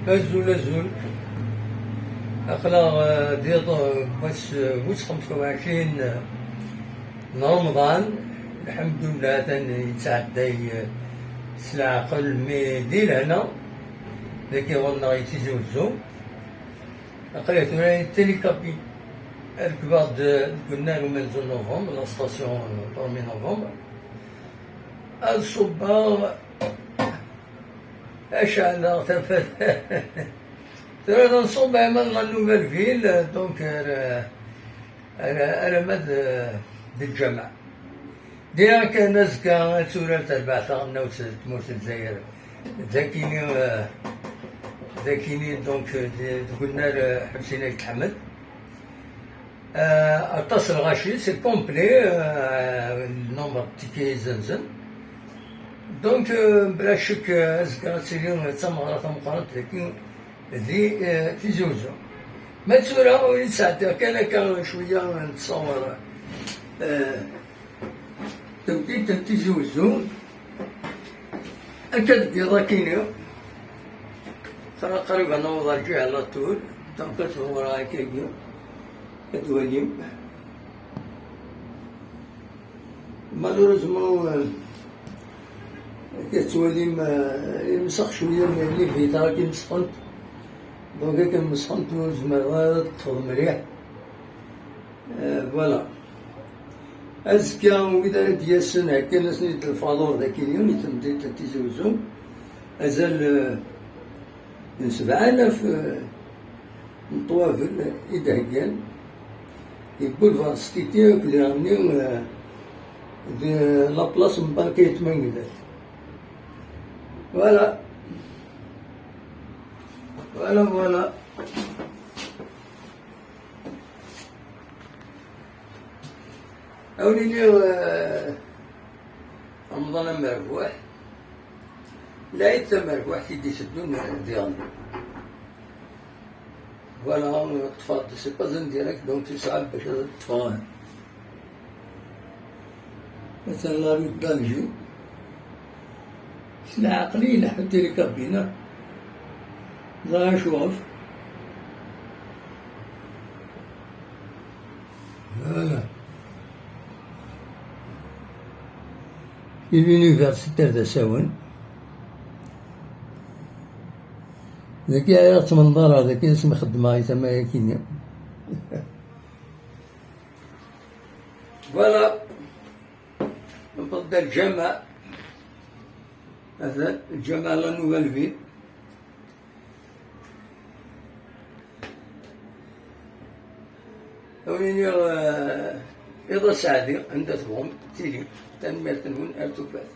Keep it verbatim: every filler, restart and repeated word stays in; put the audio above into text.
Azul, azul. Aql-aɣ, eh, di ṭ-, wass, eh, wis xemsa u ɛecrin n Remḍan. Lḥemdullah, atan yettɛedday, eh, s leɛqel, mi di lehna. Dagi ɣur-neɣ i Tizi Wezzu. Aql-aɣ tura di Télé Kabyle. Rekbeɣ-d, eh, deg unnar umenzu n novembre, la station, eh, premier novembre. Ad ṣubbeɣ, ad ceɛleɣ tafat. Tura ad nṣubb ɛmad la Nouvelle Ville, donc, ar, ar, alamma d, d lǧameɛ. Dira kan azekka ad turar terbaɛt taɣelnawt n tmurt n Lezzayer. Dakini, eh, dakini, donc, eh, deg unnar, eh, Ḥusin Ayt Ḥmed. Eh, aṭas n lɣaci, c'est complet, eh, le nombre de tickets i izenzen. Donc, eh, bla ccek, eh, azekka ad tili d tameɣra tameqqrant dagi di, eh, Tizi Wezzu. Ma d tura ur yi-d-sɛeddiɣ kan akka cwiya n ttṣawer, eh, Tamtilt n Tizi Wezzu, akka deg yiḍ akini, qrib ad naweḍ ar Ǧiha Latul, donc ad ḍewreɣ akkagi, ad twalim. Malheureusement, euh, akka tettwalim, euh, imsex cwiya, mais les vitres-agi mesxent. Donc akken mesxent ur zmireḍ ara ad ṭṭfeḍ mliḥ. Euh, voilà. Azekka, wid ara d-yasen, hekkan-asen-id lfaḍur d akini, i temdint n Tizi Wezzu. Azal, euh, n sebɛa alaf, euh, n ṭṭwabel i d-heggan. Deg boulevard Stiti, akk diɣenni, euh, de la place n Banka Yetmanglat. Voilà. Voilà, voilà. Ad wen-iniɣ, eh, Remḍan amerbuḥ, lɛid tamerbuḥt i d-iteddun diɣen. Voilà, ṭṭfeɣ-d, c'est pas un direct, donc yesɛa bac ad ṭṭfeɣ. Atan la rue d'Alger. S leɛqel i ileḥḥu Télé Kabyle. Ẓer acuɣef. Voilà. I l'universitaire d asawen. Dagi ɛyiɣ ttmenḍareɣ, dagi asmi xeddmeɣ i tama-agi-nni. Voilà. Newweḍ-d ar lǧameɛ. Atan lǧameɛ la Nouvelle Ville. Ad wen-iniɣ, eh, iḍ aseɛdi, anda tebɣum tili. Tanemmirt-nwen, ar tufat.